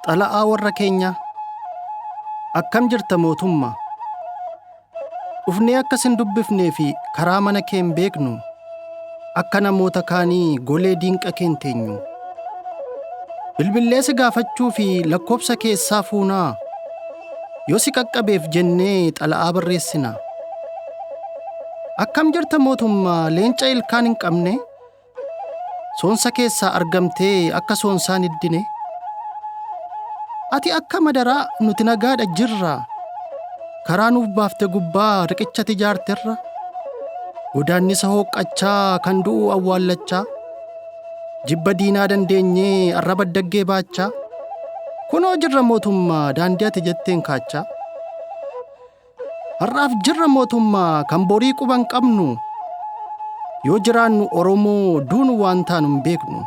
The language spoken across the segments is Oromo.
Xala'aa warra keenyaa. Akkam jirta mootummaa? Dhufnee akka sin dubbifnee fi karaa mana kee hin beeknu, akka namoota kaanii golee diinqa kee hin teenyu. Bilbillee si gaafachuu fi lakkoobsa keessaa fuunaa, yoo si qaqqabeef jennee xala'aa barreessina. Akkam jirta mootummaa leenca ilkaan hin qabne? Soonsa keessaa argamtee akka soonsaan hiddine. Ati akka madaraa nuti nagaadha jirra. Karaa nuuf baafte gubbaa riqicha ijaarterra. Godaannisa hooqqachaa kan du'u awwaallachaa. Jibba diinaa dandeenyee arraba daggee baachaa. Kunoo jirra mootummaa daandii ati jetteen kaachaa. Har'aaf jirra mootummaa kan borii quban qabnu. Yoo jiraannu Oromoo duunu waan taanu hin beeknu.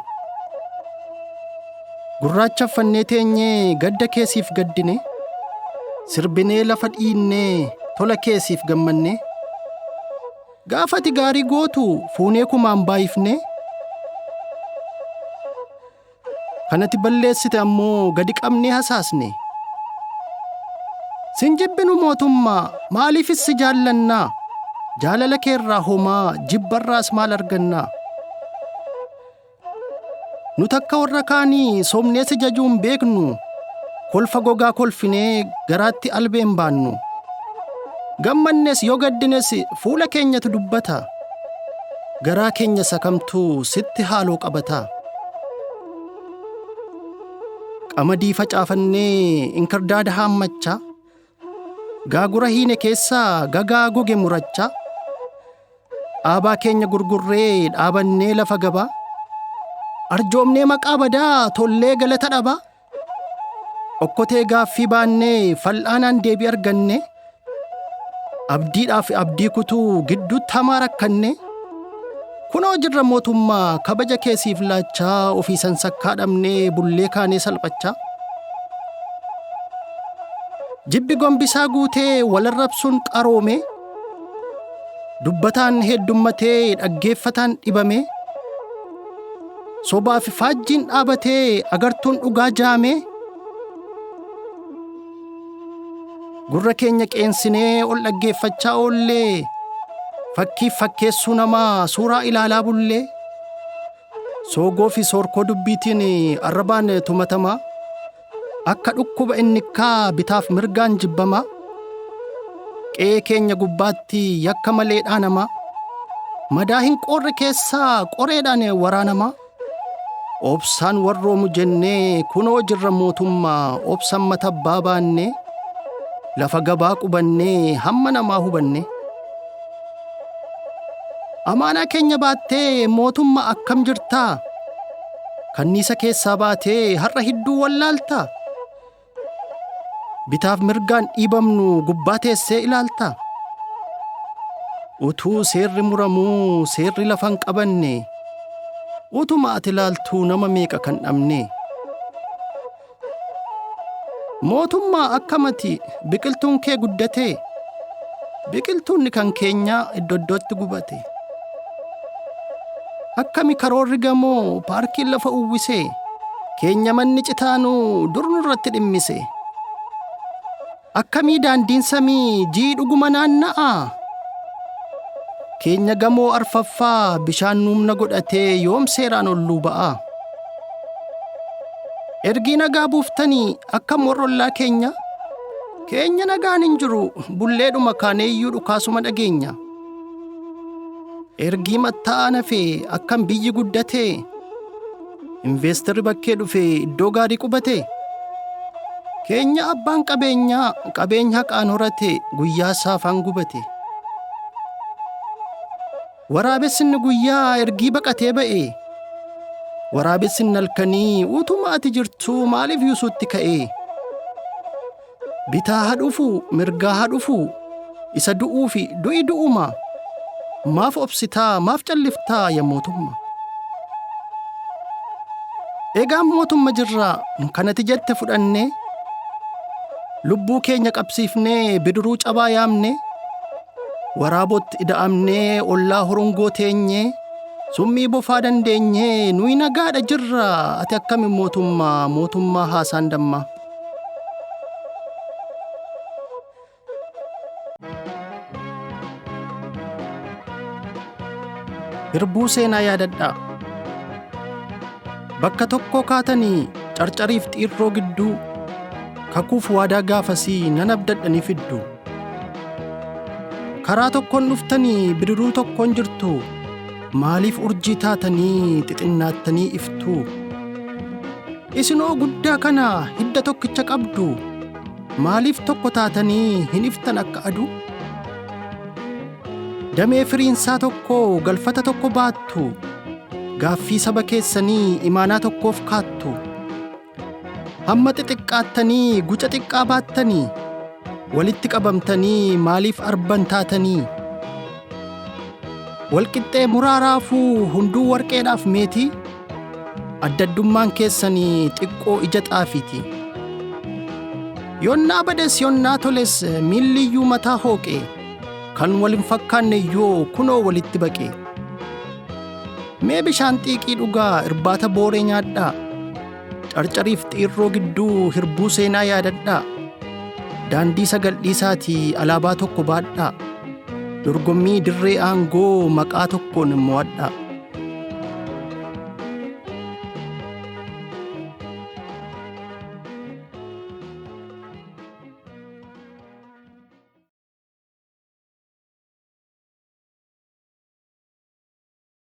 Gurraacha uffannee teenyee gadda keessiif gaddine. Sirbinee lafa dhiinnee tola keessiif gammanne. Gaafa ati gaarii gootu fuunee kumaan baay'ifne. Kan ati balleessite ammoo gadi qabnee hasaasne. Sin jibbinu mootummaa maaliifis si jaallannaa? Jaalala keerraa homaa jibbarraas maal argannaa? Nu takka warra kaanii sobnee si jajuu hin beeknu. Kolfa gogaa kolfinee garaatti albee hin baannu. Gammannes yoo gaddines fuula keenyatu dubbata. Garaa keenya sakamtuu sitti haaloo qabata. Qamadii facaafannee inkirdaada haammachaa. Gaagura hiine keessaa gagaa goge murachaa. Dhaabaa keenya gurgurree dhaabannee lafa gabaa. Arjoomnee maqaa badaa tollee galata dhabaa. Okkotee gaaffii baannee fal'aanaan deebii arganne. Abdiidhaaf abdii kutuu gidduutti hamaa rakkanne. Kunoo jirra mootummaa kabaja keessiif laachaa ofii sansakkaa dhabnee bullee kaanee salphachaa. Jibbi gombisaa guutee walarrabsuun qaroome. Dubbataan heddummatee dhaggeeffataan dhibame. Sobaa fi faajjiin dhaabatee agartuun dhugaa jaame. Gurra keenya qeensinee ol dhaggeeffachaa oollee. Fakkiif fakkeessuu namaa suuraa ilaalaa bullee. Soogoo fi soorkoo dubbiitiin arrabaan tumatamaa. Akka dhukkuba innikkaa bitaaf mirgaan jibbamaa. Qe'ee keenya gubbaatti yakka malee dhaanamaa. Madaa hin qoorre keessaa qoreedhaan waraanamaa. Obsaan warroomu jennee kunoo jirra mootummaa obsan matabbaa baannee lafa gabaa qubannee hamma namaa hubanne. Amaanaa keenya baattee mootummaa akkam jirtaa? Kanniisa keessaa baatee har'a hidduu wallaaltaa? Bitaaf mirgaan dhiibamnu gubbaa teessee ilaaltaa? Utuu seerri muramuu seerri lafa hin qabanne utuma ati ilaaltuu nama meeqa kan dhabne? Mootummaa akkamati biqiltuun kee guddatee biqiltuunni kan keenyaa iddoo iddootti gubate. Akkami karoorri gamoo paarkiin lafa uwwisee keenya manni citaanuu dur nurratti dhimmise. Akkamii daandiin samii jii dhuguma naanna'aa? Keenya gamoo arfaffaa bishaan nuumna godhatee yoom seeraan olluu ba'aa? Ergii nagaa buuftanii akkam warra ollaa keenya? Keenya nagaan hin jiru bulleedhuma kaaneeyyuu dhukaasuma dhageenya. Ergii matta'aa nafee akkam biyyi guddatee? Investarri bakkee dhufee iddoo gaarii qubate? Keenya abbaan qabeenyaa qabeenya haqaan horate guyyaa saafaan gubate. Waraabessinni guyyaa ergii baqatee ba'e. Waraabessinni halkanii utuma ati jirtuu maaliif yuusuutti ka'e? Bitaa haa dhufu mirgaa haa dhufu isa du'uu fi du'i du'uma. Maaf obsitaa maaf calliftaa yaa mootummaa? Egaa mootumma jirraa kanati jette fudhannee lubbuu keenya qabsiifnee bidiruu cabaa yaamne waraabotti ida'amnee ollaa horongoo teenyee Summii bofaa dandeenyee nuyi nagaadha jirra ati akkami mootummaa mootummaa haasaan dammaa. Hirbuu seenaa yaadadhaa. Bakka tokkoo kaatanii carcariif xiirroo gidduu kakuuf waadaa gaafasii nan abdadhanii fiddu. Karaa tokkoon dhuftanii bidiruu tokkoon jirtu maaliif urjii taatanii xixinnaattanii iftu? Isinoo guddaa kana hidda tokkicha qabdu maaliif tokko taatanii hin iftan akka aduu? Damee firiinsaa tokko galfata tokko baattu gaaffii saba keessanii imaanaa tokkoof kaattu. Hamma xixiqqaattanii guca xiqqaa baattanii walitti qabamtanii maaliif arban taatanii? Walqixxee muraa raafuu hunduu warqeedhaaf meetii addaddummaan keessanii xiqqoo ija xaafiiti. Yonnaa bades yonnaa toles miilli iyyuu mataa hooqe kan wal hin fakkaanne iyyuu kunoo walitti baqe. Mee bishaan xiiqii dhugaa irbaata booree nyaadhaa. Carcariif xiirroo gidduu hirbuu seenaa yaadadhaa. Daandii sagal dhiisaatii alaabaa tokko baadhaa. Dorgommii dirree aangoo maqaa tokkoon mo'adhaa.